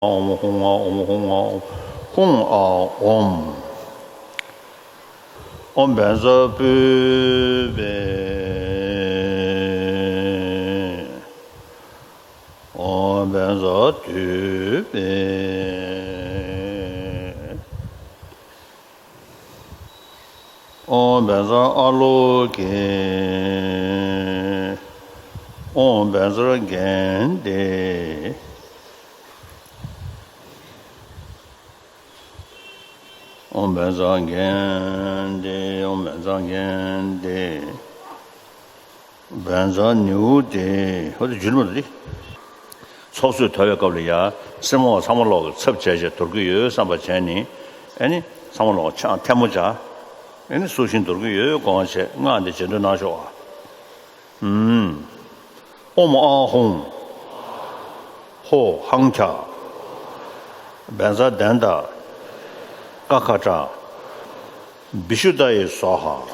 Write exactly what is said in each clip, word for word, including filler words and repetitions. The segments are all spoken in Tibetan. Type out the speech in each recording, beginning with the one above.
ཨོམ་ཧཱུྃ་ཨ་ཨོམ་ཧཱུྃ་ཨ་ཨོམ། ཧཱུྃ་ཨ་ཨོམ། ཨོམ་བཛྲ་པུཥྤེ། ཨོམ་བཛྲ་དྷཱུ་པེ། ཨོམ་བཛྲ་ཨཱ་ལོ་ཀེ། ཨོམ་བཛྲ་གནྡྷེ། ཨོམ་བཛྲ་གནྡྷེ། ཨོམ་བཛྲ་གནྡྷེ། བཛྲ་ནཻ་ཝི་དྱེ། ཧོ་དེ་འཇུ་མ་དེ། ཚོགས་གསོག་དར་བའི་སྐབས་ལ་ཡ་སེར་མོ་ཚང་མ་ལོག་གི་ཚབ་བྱས་བྱས་དོར་གི་ཡོད་བསམ་པ་བྱས་ནས། ཨེ་ནི་ཚང་མ་ལོག་ཆང་ཐལ་མོ་སྦྱར། ཨེ་ནི་གསོག་ཤིང་དོར་གི་ཡོད་དགོངས་བྱས་སྔགས་འདི་རྗེས་ཟློས་གནང་ཤོག་ཨ། ཨོམ་ཨཱཿཧཱུྃ། ཧོཿཧཱུྃ་ཁྱ། བཛྲ་དནྟ། ཀ་ཁ་ཏྲ། བི་ཤུདྡྷ་ཡེ་སྭཱ་ཧཱ།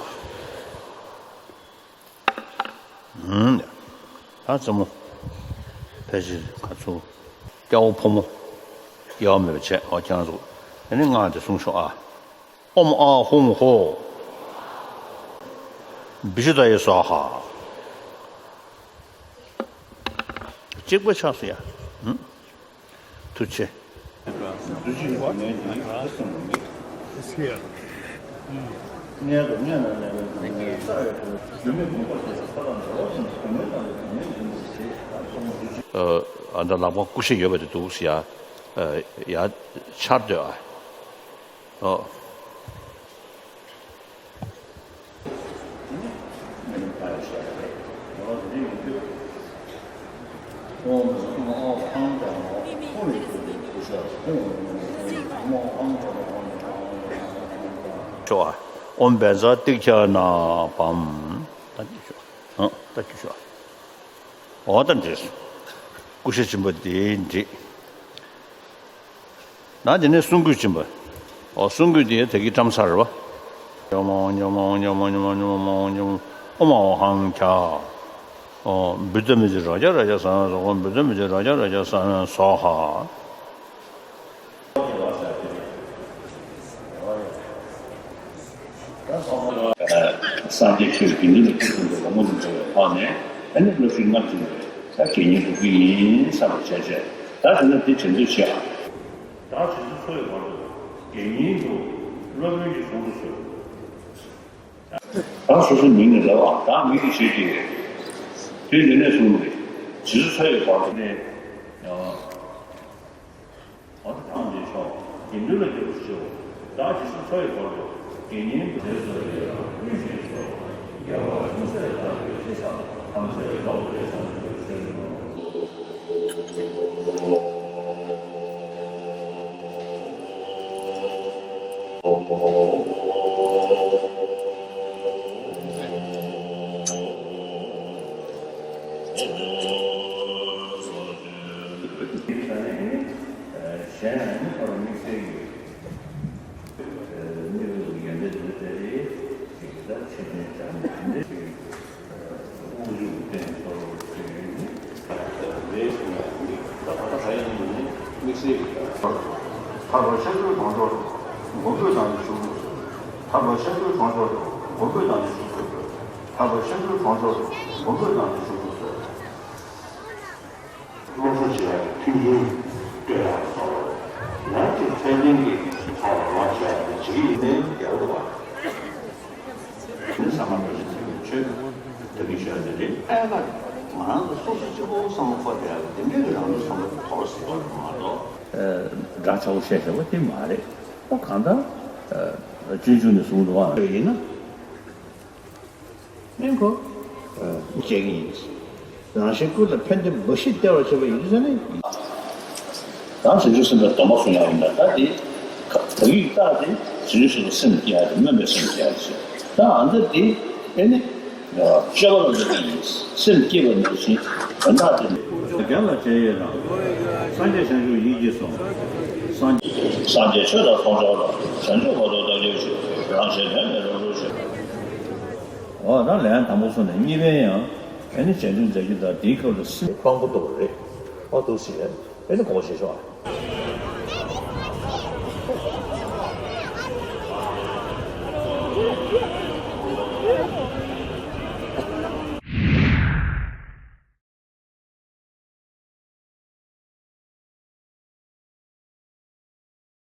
ཧུམ། ད་རྩེ་མོ། ཕལ་ཆེར་ཁ་ཚུར། སྐྱ་བོ་ཕོ་མོ། དབྱེ་བ་མེད་པ་བྱས་ཨོ་ཁྱེད་རང་ཚོ། ཨ་ནི་སྔགས་དེ་གསུངས་ཤོག་ཨ། ཨོམ་ཨཱཿཧཱུྃ་ཧོཿ་བི་ཤུདྡྷ་ཡེ་སྭཱ་ཧཱ། གཅིག་པ་ཆགས་སོང་ཡ། ཧུམ། ཐུགས་རྗེ་ཆེ། ཨ་ད་ལག་པ་ཀུ་ཤ་ཡོད་པ་དེ་འདུག་ཟེར་ཡ། ཡ་ཆར་སྡོད་ཨ། ཨོ། ཤོག་ཨ། ཨོམ་བཛྲ་ཏིཥྛ་ན་བཾ། ད་ཅི་ཤོག་ཨ། ད་ཅི་ཤོག་ཨ། འོ་ད་འགྲིག་ཀུ་ཤ་ཆེན་པོ་དེ་འགྲིག་ན་དེ་ནས་གསུང་དགོས་ཕྱིན་པ། ཨོ་གསུང་དགོས་དེ་ད་གིན་བཀྲམ་ཚར་བ། ཉོ་མ་ཉོ་མ་ཉོ་མ་ཉོ་མ་ཉོ་མ་ཉོ་མ། ཨོམ་ཨཱཿཧཱུྃ་ཁྱ། ཨོ་བུདྡྷ་མི་ཛི་རཱ་ཛ་རཱ་ཛ་སྭཱ་ཧཱ། བུདྡྷ་མི་ཛི་རཱ་ཛ་རཱ་ཛ་སྭཱ་ཧཱ། སངས་རྒྱས་ཆོས་དགེ་འདུན་ལ་ཐུགས་གསུམ་དུ་ལོངས་སུ་སྤྱོད་པའི་ཐོག་ནས་ཨ་ནི་སློབ་ཞུགས་སྔར་བཞིན་དུ་ད་དགེ་བསྙེན་སྒྲུབ་ཀྱི་ཡིན་བསམ་པ་བྱས་བྱས། ད་དེ་ནས་དེ་དྲན་གསོ་བྱེད་ཨ། ད་དྲན་གསོ་ཚོ་ཡི་བར་དུ་དགེ་བསྙེན་དུ་སློབ་དཔོན་གྱིས་གསུང་དུ་གསོལ། ད་སོ་སོའི་མིང་ནས་ལབ་ཨ། ད་མིང་གི་ཆོས་ཀྱི་དུས་འདི་ནས་བཟུང་སྟེ་དྲན་གསོ་ཚོ་ཡི་བར་དུ་ནས། ཨ་ནི་ཐམས་ཅད་མཆོག་དགེ་འདུན་ལ་སྐྱབས་སུ་མཆིའོ། བདག་ཇི་སྲིད་འཚོ་ཡི་བར་དུ་དགེ་བསྙེན་དུ། དེ་སོགས་ཡི་རང་ལུས་ཀྱི་མཆོག་རྒྱལ་བ་ཡོངས་སུ་དག་པའི་ཚེ་དང་ཐམས་ཅད་ཀྱི་བདག་པོ་དེ་ཙམ་དུ་བྱོན་ནོ། གཞན་ཡང་ནི་ཕར་དམིགས་བསལ་གྱི་གནས་ལུགས་ཡོན་ཏན་འདི་ལྟ་སྟེ། ཅིག་ད་ཆོས་ཅན་སྦྱར་ནས་འདི་འདྲ་ཞིག་དབང་ཕྱུག་བསྟན་ཐོབ་ཟེར་ནས་ནི་རེད་ཟེར་ན་འདི་ད་ད་ལྟ་ག་ཡིན་ནི་དམིགས་བསལ་གྱི། ཐར་པ་ཆོས་སྐུའི་གང་ཟག་མགོན་པོས་བདག་ཉིད་བཞུགས་གསོལ། ཐར་པ་ཆོས་སྐུའི་གང་ཟག་མགོན་པོས་བདག་ཉིད་བཞུགས་གསོལ། ཐར་པ་ཆོས་སྐུའི་གང་ཟག་མགོན་པོས་བདག་ཉིད་བཞུགས་གསོལ། སློབ་གསོ་བྱེད་ཡག་གི་མཐུན་རྐྱེན་སྤྲོད་ཡག་སོགས། ཡང་ཅིག་ཚད་ལྡན་གྱི་ཐོག་ལ་ལོངས་སྤྱོད་ཡག་གི་བྱེད་ཀྱི་ཡིན་ནའི་ཡག་འདུག་བ། ནི་ས་མ་ལོ་ཞིག་ཚིག་གི་ཆོས་ད་གིན་ཞུས་ནི་རེད། ཨེ་ད་ང་རང་ཚོ་སོ་སོ་གཅིག་པོ་བསམ་བློ་འཁོར་བསྡད་ཡག་གི་དེ་འདྲའི་གི་རང་ཚོ་བསམ་བློ་དེ་འཁོར་སྲིད་པ་རེད་མ་གཏོགས། སྒྲ་ཆགས་པོ་བཤད་བཞག་པ་དེ་མ་རེད། ཨོ་གང་ལྟར་སྤྱོད་འཇུག་ནས་གསུངས་འདུག་བ། ཡིན་ན། ཨེ་ཁོ། བྱེད་ཀྱི་ཡིན། རང་གཞན་ཀུན་ལ་ཕན་བདེ་འབའ་ཞིག་སྟེར་བར་བྱེད་པ་ཡིན་ཟེར་ནས། ད་བྱང་ཆུབ་སེམས་དཔའི་སྡོམ་པ་གསུང་ཡག་ཡིན་ད། ད་དེ་བག་ཡིག་བཏགས་ཏེ་བྱང་ཆུབ་སེམས་ལ་སེམས་བསྐྱེད་ཡག་དེ་སྨོན་པའི་སེམས་བསྐྱེད་ཡག་ཟེར། ད་ཨ་ནི་དེ་ཨེ་ནི་སྤྱོད་པ་ལ་འདོད་པའི་སེམས་བསྐྱེད་པ་ནང་བཞིན་དོན་དག་དེ་ནི། རྒྱ་ལ་བྱས་ཡོད་ན། སངས་རྒྱས་བྱང་ཆུབ་ཡིད་ཀྱིས་སོང་། སངས་རྒྱས། སངས་རྒྱས་ཆོས་དང་ཚོགས་མཆོག་ལ། བྱང་ཆུབ་མ་ཐོབ་ཐམས་ཅད་ཞུགས། རང་གཞན་དོན་མེད་རང་གྲོལ་ཞུ། འོ་ད་ལན་དང་པོ་སོང་ནས་གཉིས་པའི་ཡང་ཨེ་ནི་བྱང་ཆུབ་མཛད་རྒྱུ་དང་དེའི་སྐབས་ལ་སེམས་དཔང་པོ་ལྟ་བུ་རེད། ཨོ་འདུག་ཟེར་ཨེ་ནི་གོ་བ་བྱེད་ཤོག་ཨ།